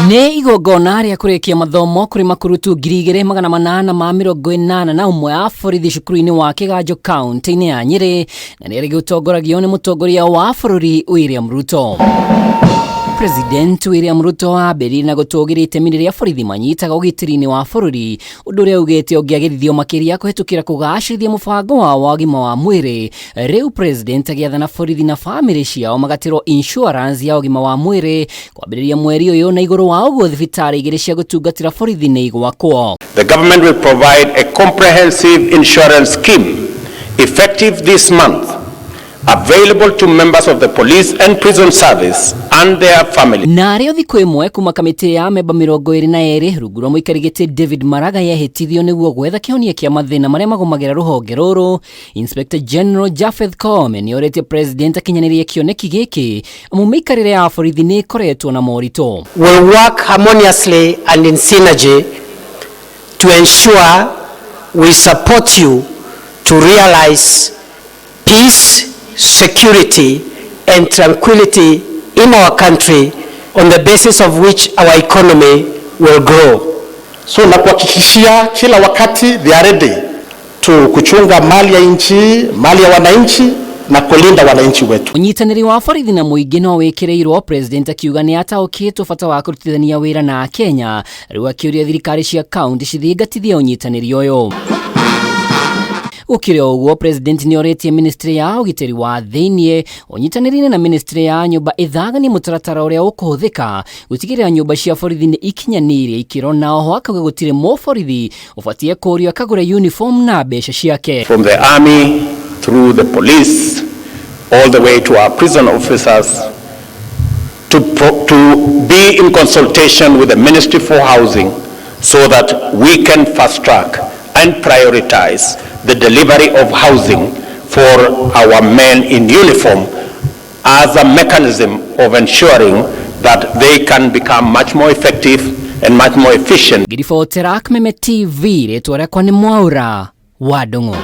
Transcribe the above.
Nĩ igongona rĩa kũrĩkia mathomo kũrĩ makurutu 2881 a borithi cukuru-inĩ wa Kĩganjo kaunti-inĩ ya Nyĩrĩ, na nĩ rĩgĩtongoragio nĩ mũtongoria wa bũrũri William Ruto. President William Ruto ambĩrĩirie na gũtũgĩria itemi rĩrĩa borithi manyitaga ũgitĩri-inĩ wa bũrũri, ũndũ ũrĩa augĩte ũngĩagĩrithio makĩria kũhetũkĩra kũgacĩrithia mũbango wao wa ũgima wa mwĩrĩ. Rĩu President agĩathana borithi na bamĩrĩ ciao magatĩrwo insurance ya ũgima wa mwĩrĩ kwambĩrĩria mweri ũyũ, na igũrũ wa ũguo thibitarĩ igĩrĩ cia gũtungatĩra borithi nĩ igwakwo. The government will provide a comprehensive insurance scheme effective this month, available to members of the police and prison service and their families. Na arĩo thikũ ĩmwe kuma kamĩtĩ ya memba 22 rungu rwa mũikari gĩtĩ David Maraga yehĩtithio nĩguo gwetha kĩhonia kĩa mathĩna marĩa magũmagĩra rũhonge rũrũ, Inspector General Japheth Koome nĩ orĩtie President akinyanĩrie kĩoneki gĩkĩ, amu mĩikarĩre ya borithi nĩ ĩkoretwo na moritũ. Will work harmoniously and in synergy to ensure we support you to realize peace, security, and tranquility in our country, on the basis of which our economy will grow. So nakuhakikishia kila wakati they are ready to kuchunga mali ya nchi, mali ya wananchi na kulinda wananchi wetu. Ũnyitanĩri wa borithi na mũingĩ no wĩkĩrĩirwo, President akiuga nĩ ataũkĩtwo bata wa kũrutithania wĩra na Akenya, rĩu akĩũria thirikari cia kaunti cithingatithie ũnyitanĩri ũyũ. Gũkĩrĩ o ũguo, President nĩ orĩtie ministry ya ũgitĩri wa thĩiniĩ ũnyitanĩri-inĩ na ministry ya nyũmba ĩthaganie mũtaratara ũrĩa ũkũhũthĩka gũtigĩrĩra nyũmba cia borithi nĩ ikinyanĩirie ikĩro, na oho akauga gũtirĩ mũborithi ũbatiĩ kũũrio akagũre uniform na mbeca ciake. From the army through the police all the way to our prison officers to be in consultation with the Ministry for Housing so that we can fast track and prioritize the delivery of housing for our men in uniform as a mechanism of ensuring that they can become much more effective and much more efficient. Ngĩribotera Kameme TV, rĩtwa rĩakwa nĩ Mwaura wa Ndung'u.